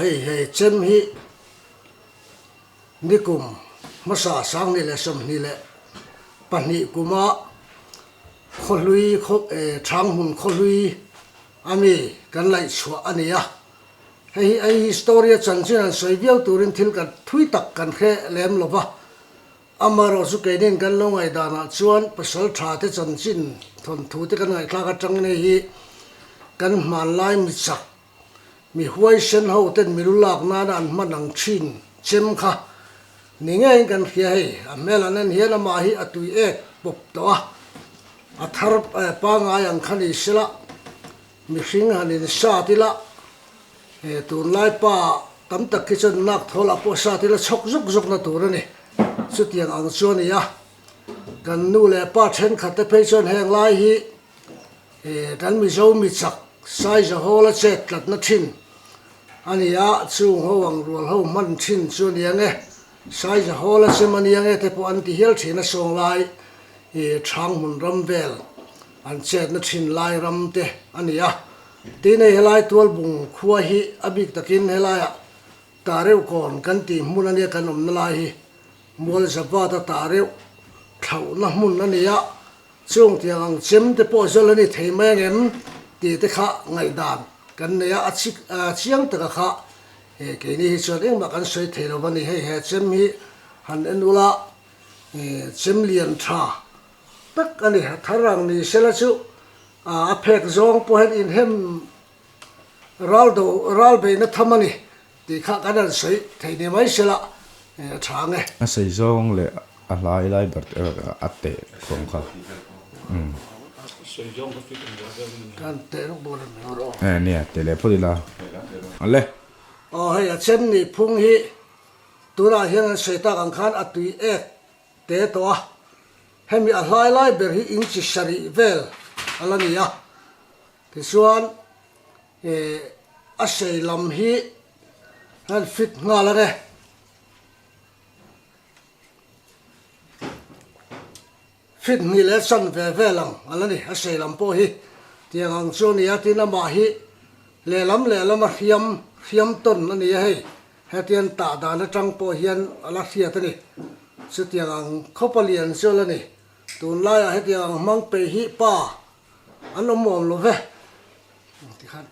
hei he chem hi nikum hmasa 2022 kuma khawhlui khaw Thanghmun khawhlui ami kan laih chhuah a ni a. Hei hi ei hi story a chanchin an sawi viau turin thil kan thui tak kan hre lem lo va. Amaherawh chu keinin kan lo ngaihdanah chuan pasal tha te chanchin thawnthu te kan ngaihthlak atangin hei hi kan hmanlai michak mi huaisen ho ten mi lu lak nana an hman ang thin chem kha ni ngeiin kan hria hei. A hmel an en hian amah hi a tui ek pawp tawh a, a thar pangai ang kha ni sela Mihring han in sat ila, he tunlai pa tam tak khi chuan nak thawl ah pawh sat ila chhawk zawk zawk na tur a ni. Chutiang ang chu a ni a, kan nu leh pa thenkhat te phei chuan heng lai hi kan Mizo mi chak Saiza Hall a chet tlatna thin a ni a, chung ho ang rual ho hman thin chu a ni ang e, Saiza Hall a chem a ni ang e te pawh an ti hial thin a sawng lai Thang hmun ram vel An chetna thin lai ram te a ni a, tin hei helai Tualbung khua hi a bik takin helaiah tah reuh kawn kan tih hmun a nia kan awmna lai hi Mualzavat a tah reuh thlauhna hmun a ni a, chung tiang ang chem te pawh zawl a ni thei mai ang em tih te kha ngaihdan kan nei a, a chiang taka kha he keini hi chuan engmah kan sawi thei lo va ni, hei he chem hi han en ula chem lian tha Tak a ni, a thar ang ni sela chu a phek zawng pawh hian inhem ral do ral beihna tham a ni tih kha kan han sawi thei ni mai sela a tha ang e. A sei zawng leh a hlai lai ber te erawh a teh khawm kha. Kan teh lawk dawn em ni aw. E nia teh leh phawt ila. Ale. Aw hei a chem nih phung hi tunah hian an sawi tak ang khan a tui ek te tawh a, hemi a hlai lai ber hi inchi sarih vel a la ni a, tichuan eh a sei lam hi an fit nghal ang e. Fit hnih leh chan ve vel ang a la ni, a sei lam pawh hi tiang ang chu a ni a, tin amah hi lehlam lehlam a hriam hriam tawn a ni a hei. Hetiang tah dan atang pawh hian a la hriat a ni. Chutiang ang khawpa lian chu a la ni. Tunlaiah hetiang ang hmang peih hi pa an awm awm lo ve. Tikhan.